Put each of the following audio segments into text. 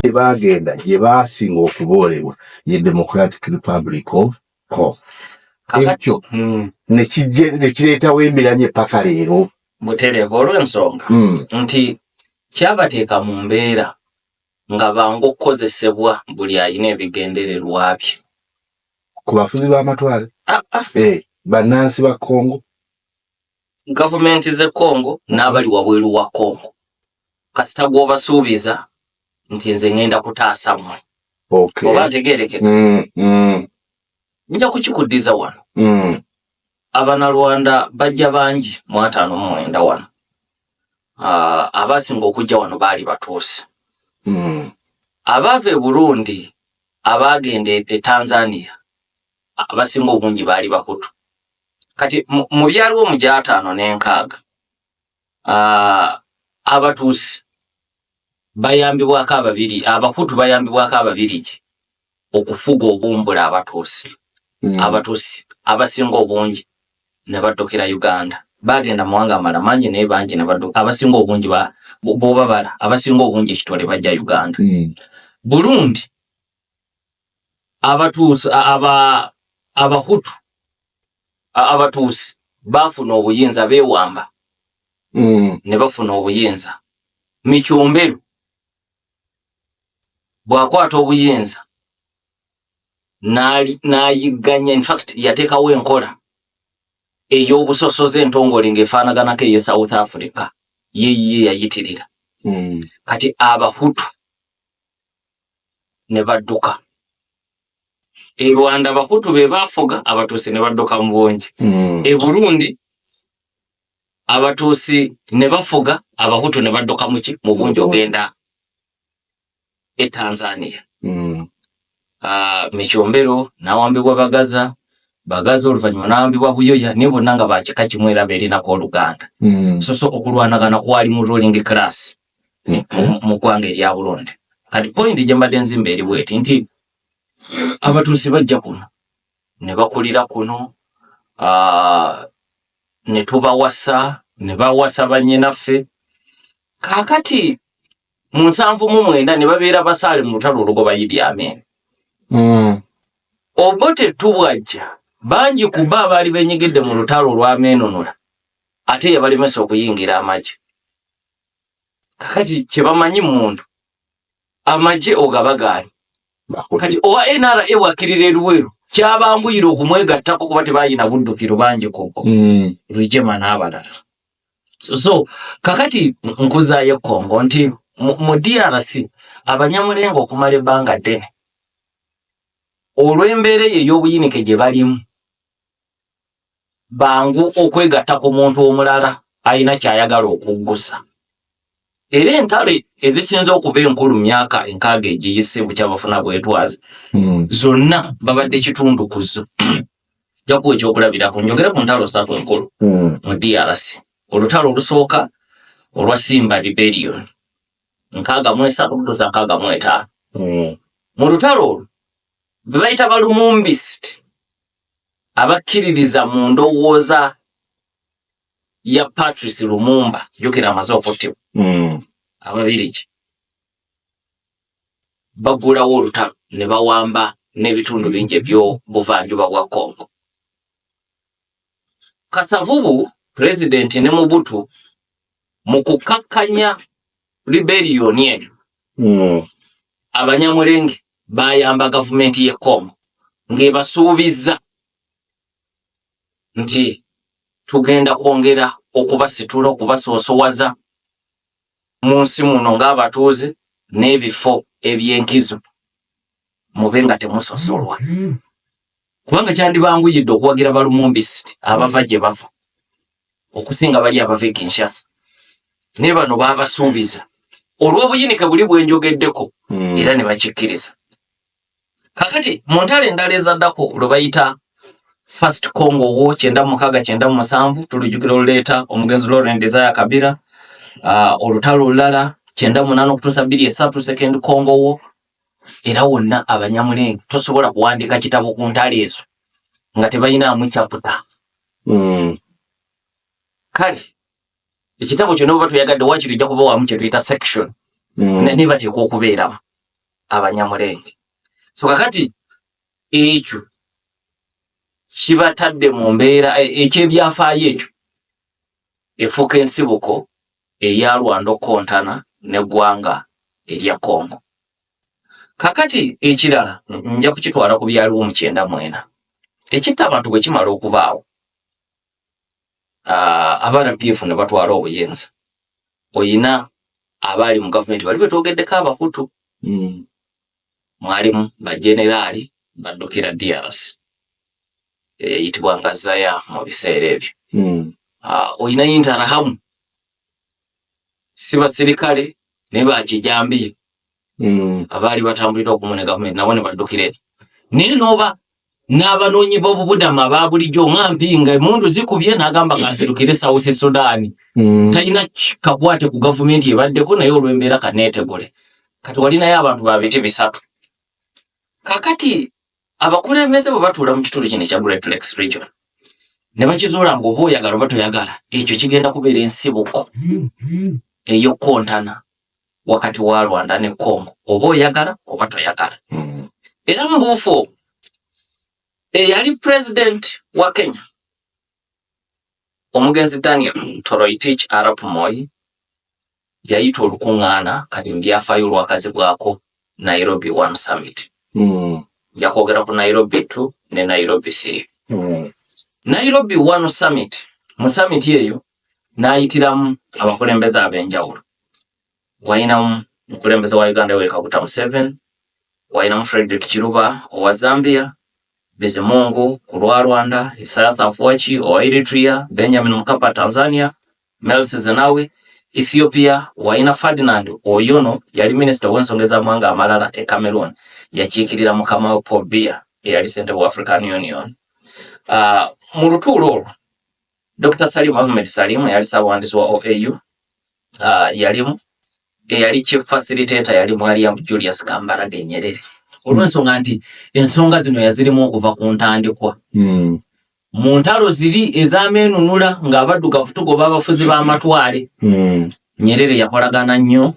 Gye baagenda, gye baasinga okuboolebwa ye Democratic Republic of Congo. Ekyo ne kireetawo embiranye paka leero. Butereevu, olw'ensonga nti kyabateeka mu mbeera nga bangu okukozesebwa buli alina ebigendererwa bye. Ku bafuzi b'amatwale? Ah, ah. Eh, bannansi ba Congo. Gavumenti z'e Congo n'abali wabweru wa Congo, kasita gw'obasuubiza nti nze ŋŋenda kutaasa mmwe. Oba ntegeerekeka? Nja kukikuddiza wano. Abanalwanda bajja bangi mu 59 wano. Abasinga okujja wano baali Batuusi. Abaava e Burundi abaagenda e Tanzania, abasinga obungi baali Bahutu. Kati mu byaliwo mu gy'ataano n'enkaaga, Abatuusi bayambibwako ababiri, Abahutu bayambibwako Ababirigi okufuga obumbula Abatuusi. Abatuusi abasinga obungi ne baddukira Uganda. Bagenda mu mawanga amalala mangi, naye bangi ne badduka. Abasinga obungi bw'obabala, abasinga obungi ekitole bajja Uganda. Burundi, Abatuusi, aba Abahutu, Abatuusi baafuna obuyinza, beewamba ne bafuna obuyinza. Micombero bw'akwata obuyinza n'ayigganya, infact yateekawo enkola ey'obusosoze entongole ng'efaanaganako ey'e South Africa, yeyiye yayitirira. Kati Abahutu ne badduka e Rwanda. Abahutu be baafuga, Abatuusi ne badduka mu bungi. E Burundi Abatuusi ne bafuga, Abahutu ne badduka muki mu bungi ogenda e Tanzania. Micombero n'awambibwa Bagaza, Bagaza oluvannyuma n'awambibwa Buyoya, naye bonna nga bakika kimu era beerinako oluganda. So okulwanagana kwali mu ruling class mu ggwanga erya Burundi. Kati point gye mbadde nzimba eri bweti nti Abatuusi bajja kuno ne bakulira kuno, ne tubawasa, ne bawasa bannyinaffe. Kaakati mu 79 ne babeera basaale mu lutalo olugoba Idi Amin. Obote tubwajja, bangi ku bo abaali benyigidde mu lutalo olwameenunula ate yabalemesa okuyingira amagye. Kakati kyebamanyi muntu amagye ogabagaanyi. Kati owa NRA wakkirira eruweru, kyabanguyira okumwegattako kuba tebayina buddukiro bangi koko. Rwigyema n'abalala. So kakati nkuzaayo Congo nti mu DRC Abanyamulenga okumala ebbanga ddene, olw'embeera eyo ey'obuyinike gye balimu, bangu okwegatta ku muntu omulala alina kyayagala okuggusa. Era entalo ezisinze okuba enkulu mu myaka 60 egiyise bukyabafuna bwetwaze, zonna babadde kitundu ku zo. Jakuwa ekyokulabirako, njogere ku ntalo ssatu enkulu mu DRC. Olutalo olusooka olwa Simba Rebellion, 63 kutuusa 65. Mu lutalo olwo be bayita Balumumbist, abakkiririza mu ndowooza ya Patrice Lumumba, jjukira amaze okuttibwa, Ababirigi baggulawo olutalo ne bawamba n'ebitundu bingi ebyobuvanjuba bwa Congo. Kasavubu pulezidenti ne Mobutu mu kukakkanya rebellion eyo, Abanyamulenge bayamba gavumenti y'e Congo ng'ebasuubizza nti tugenda kwongera okubasitula, okubasoosowaza mu nsi muno ng'abatuuze n'ebifo eby'enkizo, mube nga temusosolwa, kubanga kyandibanguyidde okuwagira Balumumbisiti abava gye bava okusinga bali abava e Kinshasa. Naye bano babasuubiza olw'obuyinike buli bwenjogeddeko, era ne bakikkiriza. Kakati mu ntalo endala ezaddako lwe bayita First Congo War, 96 97, tulujjukira oluleeta omugenzi Laurent Desire Kabila. Olutalo olulala 98 okutuusa 23, Second Congo War, era wonna Abanyamulenge tosobola kuwandiika kitabo ku ntalo ezo nga tebayinaamu chapter. Kale ekitabo kyonna oba toyagadde, wakiri ojja kuba wamu kyetuyita section, naye bateekwa okubeeramu. Abanyamulenge. So kakati ekyo kibatadde mu mbeera ekyebyafaayo ekyo efuuka ensibuko eya Rwanda okukontana n'eggwanga erya Congo. Kakati ekirala nja kukitwala ku byaliwo mu 94. Ekitta abantu bwe kimala okubaawo, aba RPF ne batwala obuyinza, oyina abaali mu gavumenti bali betwogeddeko Abahutu, mwalimu bajeneraali baddukira DRC eyitibwa nga Zaire mu biseera ebyo. Oyina Interahamwe, si basirikale naye bakijambiya abaali batambulira okumu ne gavumenti, nabo ne baddukira eri. Naye n'oba n'abanoonyi b'obubudamu aba bulijjo nga Mpinga, emundu zikubye n'agamba kanzirukire South Sudan. Talina kakwate ku gavumenti ebaddeko, naye olw'embeera kaneetegule. Kati walinayo abantu ba biti bisatu. Kakati abakulembeze bwe batuula mu kitundu kino ekya Great Lakes Region ne bakizuula nga oba oyagala oba toyagala, ekyo kigenda kubeera ensibuko ey'okukontana wakati wa Rwanda ne Congo, oba oyagala oba toyagala. Era mu buufu obwo eyali president wa Kenya, omugenzi Daniel Toroitich arap Moi, yayita olukuŋŋaana kati mu byafaayo lwakazibwako Nairobi One Summit. Nja kwogera ku Nairobi 2 ne Nairobi 3. Nairobi One Summit, mu summit eyo n'ayitiramu abakulembeze ab'enjawulo. Wayinamu mukulembeze wa Uganda Yoweri Kaguta Museveni, wayinamu Frederick Chiluba owa Zambia, Bizimungu ku lwa Rwanda, Isaias Afwerki owa Eritrea, Benjamin Mkapa Tanzania, Meles Zenawi Ethiopia, wayina Ferdinand Oyono, yali minisita ow'ensonga ez'amawanga amalala e Cameroon, yakiikirira mukama we Paul Biya eyali ssentebe wa African Union. Mu lutuulo olwo Dr Salim Ahmed Salim eyali ssaabawandiisi wa OAU yalimu. Eyali chief facilitator yali Mwalimu Julius Kambarage Nyerere, olw'ensonga nti ensonga zino yazirimu okuva ku ntandikwa mu ntalo ziri ez'ameenunula ng'abaddugavu tugoba abafuzi b'amatwale. Nyerere yakolagana nnyo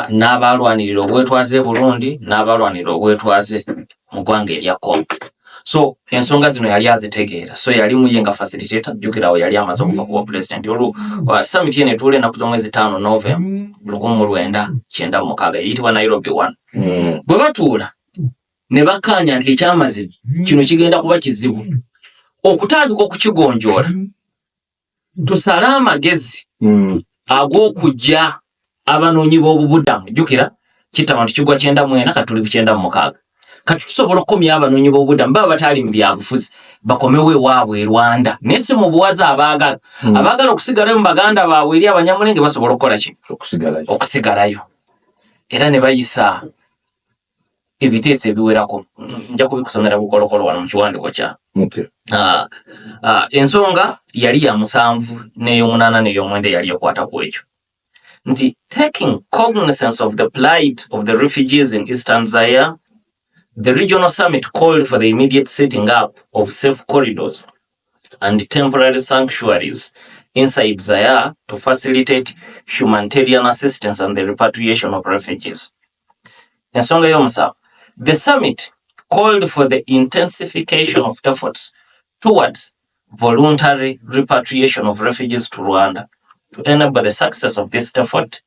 n'abalwanirira obwetwaze e Burundi n'abalwanirira obwetwaze mu ggwanga erya Congo, so ensonga zino yali azitegeera. So yali muye nga facilitator. Jjukirawo yali amaze okuva ku bwa president. Olwo summit eno etuula ennaku z'omwezi 5 November 1996, eyitibwa Nairobi One. Bwe batuula ne bakkaanya nti ekyamazima kino kigenda kuba kizibu okutandika okukigonjoola, tusale amagezi ag'okujja abanoonyi b'obubudamu. Jjukira kitta abantu kigwa 94, kati tuli ku 96. Kati tusobola okukomya abanoonyi b'obubudamu baba bataali mu byabufuzi bakomewo ewaabwe e Rwanda, naye si mu buwaze. Abaagala abaagala okusigalayo mu baganda baabwe eri Abanyamulenge basobola okukola ki? Okusigalayo. Okusigalayo. Era ne bayisa ebiteeso ebiwerako, nja kubikusomera bukolokolo wano mu kiwandiiko kya ensonga yali ya 7 n'ey'omunaana n'ey'omwenda eyali ekwata ku ekyo nti, "Taking cognizance of the plight of the refugees in Eastern Zaire, the regional summit called for the immediate setting up of safe corridors and temporary sanctuaries inside Zaire to facilitate humanitarian assistance and the repatriation of refugees." Ensonga y'omusanvu, "The summit called for the intensification of efforts towards voluntary repatriation of refugees to Rwanda. To enable the success of this effort,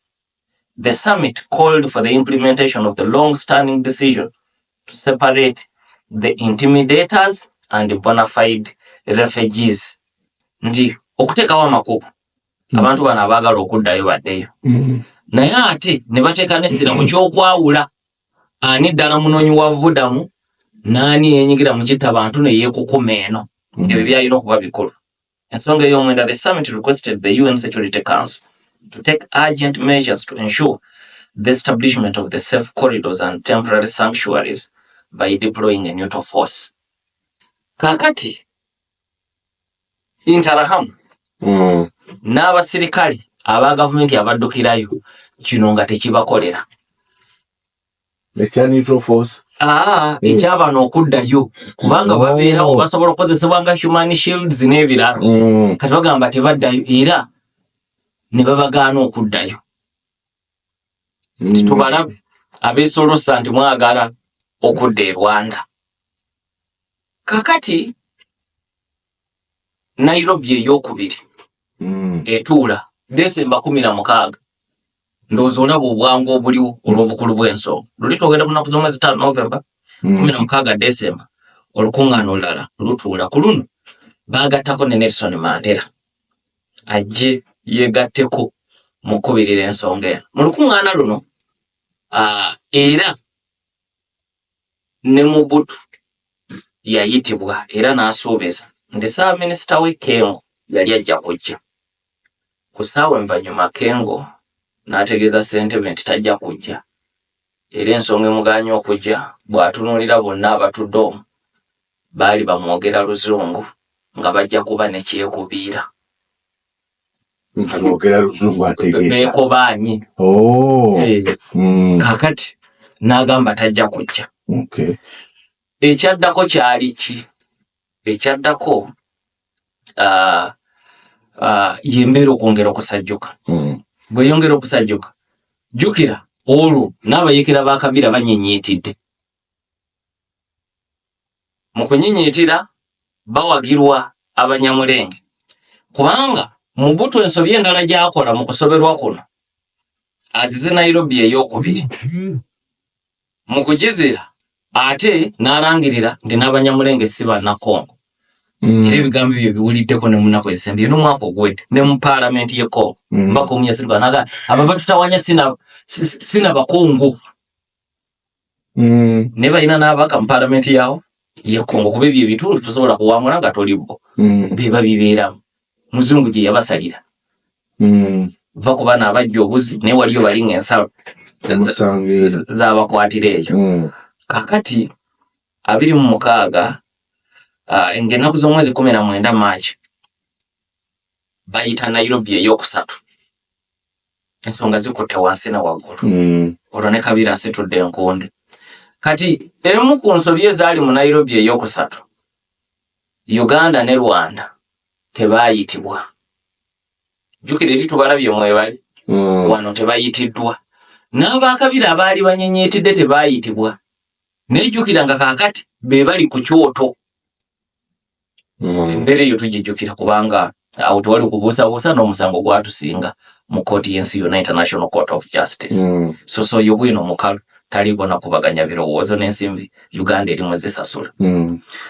the summit called for the implementation of the long-standing decision to separate the intimidators and the bona fide refugees." Nti okuteekawo amakubo abantu bano abaagala okuddayo baddeyo, naye ate ne bateeka n'essira mu ky'okwawula ani ddala munoonyi wa bubudamu n'ani yeenyigira mu kitta bantu ne yeekukuma eno. Ebyo byalina okuba bikulu. Ensonga ey'omwenda, "The summit requested the UN Security Council to take urgent measures to ensure the establishment of the safe corridors and temporary sanctuaries by deploying a neutral force." Kaakati Interahamwe n'abasirikale aba gavumenti abaddukirayo kino nga tekibakolera. Ekya neutral force? Aa, ekyabano okuddayo kubanga babeerawo basobola okukozesebwa nga human shields n'ebirala. Kati bagamba tebaddayo era ne babagaana okuddayo nti tubalabe. Abeesolosa nti mwagala okudda e Rwanda. Kakati Nairobi eyokubiri etuula Desemba 16. Ndowooza olaba obwangu obuliwo olw'obukulu bw'ensonga. Luli twogenda ku nnaku z'omwezi 5 Novemba, 16 Desemba olukuŋŋaana olulala lutuula. Ku luno baagattako ne Nelson Mandela ajje yeegatteko mu kukubirira ensonga eno. Mu lukuŋŋaana luno era ne Mobutu yayitibwa era n'asuubiza nti ssaabaminisita we Kengo yali ajja kujja. Ku ssaawa envannyuma Kengo n'ategeeza ssentebe nti tajja kujja era ensonga emugaanye okujja bw'atunuulira bonna abatudde omwo baali bamwogera Luzungu nga bajja kuba ne kyekubiira. Nga boogera Luzungu ategeeza. Beekobaanye. Oh. Kaakati n'agamba tajja kujja. Ekyaddako kyali ki? Ekyaddako y'embeera okwongera okusajjuka. Bw'eyongera okusajjuka, jjukira olwo n'abayeekera ba Kabila banyiinyiitidde. Mu kunyiinyiitira bawagirwa Abanyamulenge kubanga Mobutu ensobi endala gy'akola mu kusoberwa kuno azize Nairobi ey'okubiri. Mu kugizira ate n'alangirira nti n'Abanyamulenge si Bannakongo. Era ebigambo ebyo biwuliddeko ne mu nnaku ezisembyeyo n'omwaka oguwedde ne mu paalamenti y'e Congo. Mbaka omunyasirwa n'agamba abo batutawanya sina Bakongo. Naye balina n'ababaka mu paalamenti yaawo y'e Congo kuba ebyo ebitundu tosobola kuwangula nga toli bo. Be babibeeramu. Muzungu gye yabasalira. Va ku baana abajja obuzi naye waliyo bali ng'ensalo z'abakwatira eyo. Kaakati 26 ng'ennaku z'omwezi 19 Maaki bayita Nairobi ey'okusatu. Ensonga zikutte wansi na waggulu. Olwo ne Kabila asitudde enkundi. Kati emu ku nsobi ezaali mu Nairobi ey'okusatu, Uganda ne Rwanda tebaayitibwa. Jjukira eri tubalabye mwebali. Wano tebayitiddwa. N'abaakabira abaali banyenyeetidde tebaayitibwa. Naye jjukira nga kaakati be bali ku kyoto. Embeera eyo tugijjukira kubanga awo tewali kubuusabuusa n'omusango gwatusinga mu kkooti y'ensi yonna, International Court of Justice. So yo bwino mukalu taliiko nakubaganya birowoozo n'ensimbi Uganda erimu zisasula.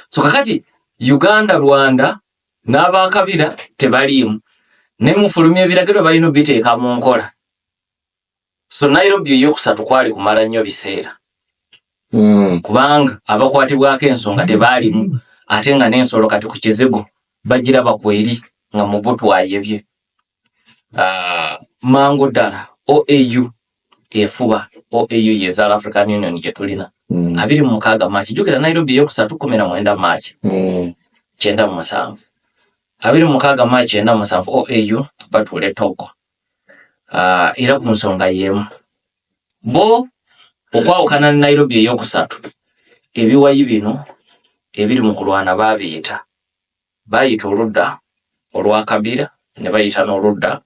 So kakati Uganda, Rwanda n'abaakabira tebaliimu naye mufulumya ebiragiro balina obiteeka mu nkola. So Nairobi ey'okusatu kwali kumala nnyo biseera. Kubanga abakwatibwako ensonga tebaalimu ate nga n'ensolo kati ku kizigo bagiraba kweri nga Mobutu ayebye. Mangu ddala OAU efuba. OAU ye South African Union gye tulina. 26 Maaki. Jjukira Nairobi ey'okusatu 19 Maaki. 97. 26 Maaki 97 OAU batuula e Togo. Era ku nsonga y'emu. Bo okwawukana ne Nairobi ey'okusatu, ebiwayi bino ebiri mu kulwana baabiyita. Baayita oludda olwa Kabila ne bayita n'oludda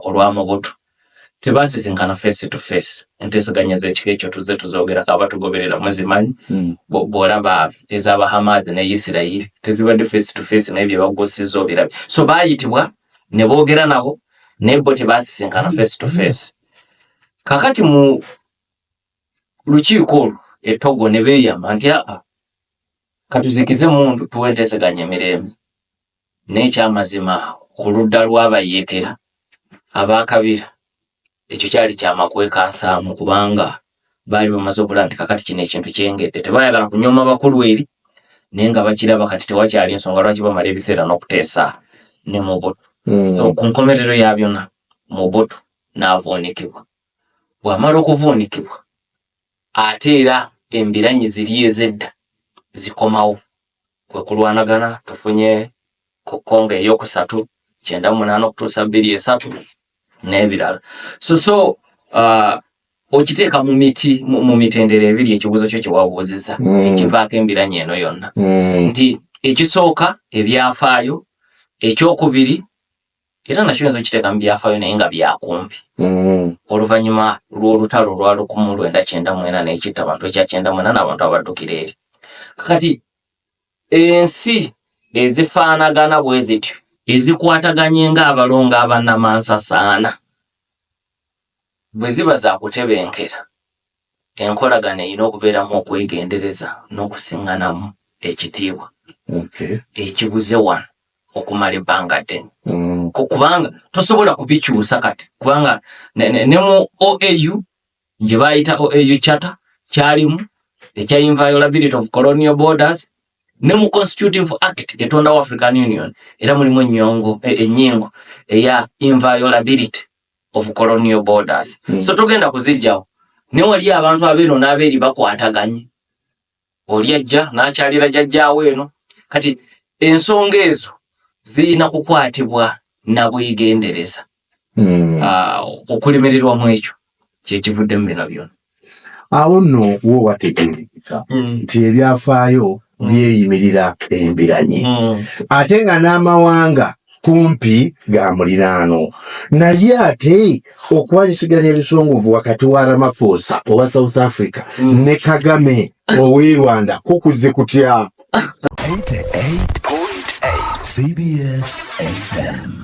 olwa Mobutu. Tebaasisinkana face to face. Enteeseganya z'ekika ekyo tuzze tuzoogerako abatugoberera muzimanyi. Bw'olaba ez'Abahamaazi ne Isirayiri tezibadde face to face naye bye baguusizza obirabye. So baayitibwa ne boogera nabo naye bo tebaasisinkana face to face. Kaakati mu lukiiko olwo e Togo ne beeyama nti aa katuzikize emmundu tuwe enteeseganya emirembe. N'ekyamazima ku ludda lw'abayeekera abaakabira ekyo kyali kya makwekansaamu kubanga baali bamaze okulaba nti kakati kino ekintu kyengedde. Tebaayagala kunyooma bakulu eri naye nga bakiraba kati tewakyali nsonga lwaki bamala ebiseera n'okuteesa ne Mobutu. So ku nkomerero ya byonna Mobutu n'avuunikibwa. Bw'amala okuvuunikibwa ate era embiranyi ziri ez'edda zikomawo kwe kulwanagana tufunye ku Congo ey'okusatu 98 okutuusa 2003 n'ebirala. So okiteeka mu miti mu mitendera ebiri ekibuuzo kyo kye wabuuzizza ekivaako embiranyi eno yonna. Nti ekisooka ebyafaayo, ekyokubiri Era nakyo oyinza okiteeka mu byafaayo naye nga byakumpi. Oluvannyuma lw'olutalo olwa 1994 n'ekitta abantu ekya 94 n'abantu abaddukira eri. Kakati ensi ezifaanagana bwe zityo ezikwataganye ng'abalongo abanamansasaana bwe ziba za kutebenkera, enkolagana erina okubeeramu okwegendereza n'okusiŋŋanamu ekitiibwa ekibuze wano okumala ebbanga ddene. Kubanga tosobola kubikyusa kati, kubanga ne mu OAU gye bayita OAU Charter kyalimu ekya inviolability of colonial borders, ne mu Constitutive Act etondawo African Union era mulimu ennyongo ennyingo eya inviolability of colonial borders. So togenda kuzijjawo, ne wali abantu abeeno n'abeeri bakwataganye, oli ajja n'akyalira jjajjaawo eno. Kati ensonga ezo zirina kukwatibwa na bwegendereza. Okulemererwa mu ekyo kyekivuddemu bino byonna. Awo nno wo wategeerekeka nti ebyafaayo byeyimirira embiranye, ate nga n'amawanga kumpi ga muliraano, naye ate okuwanyisiganya ebisongovu wakati wa Ramaphosa owa South Africa ne Kagame ow'e Rwanda kukuze kutya? 88.8 CBS FM.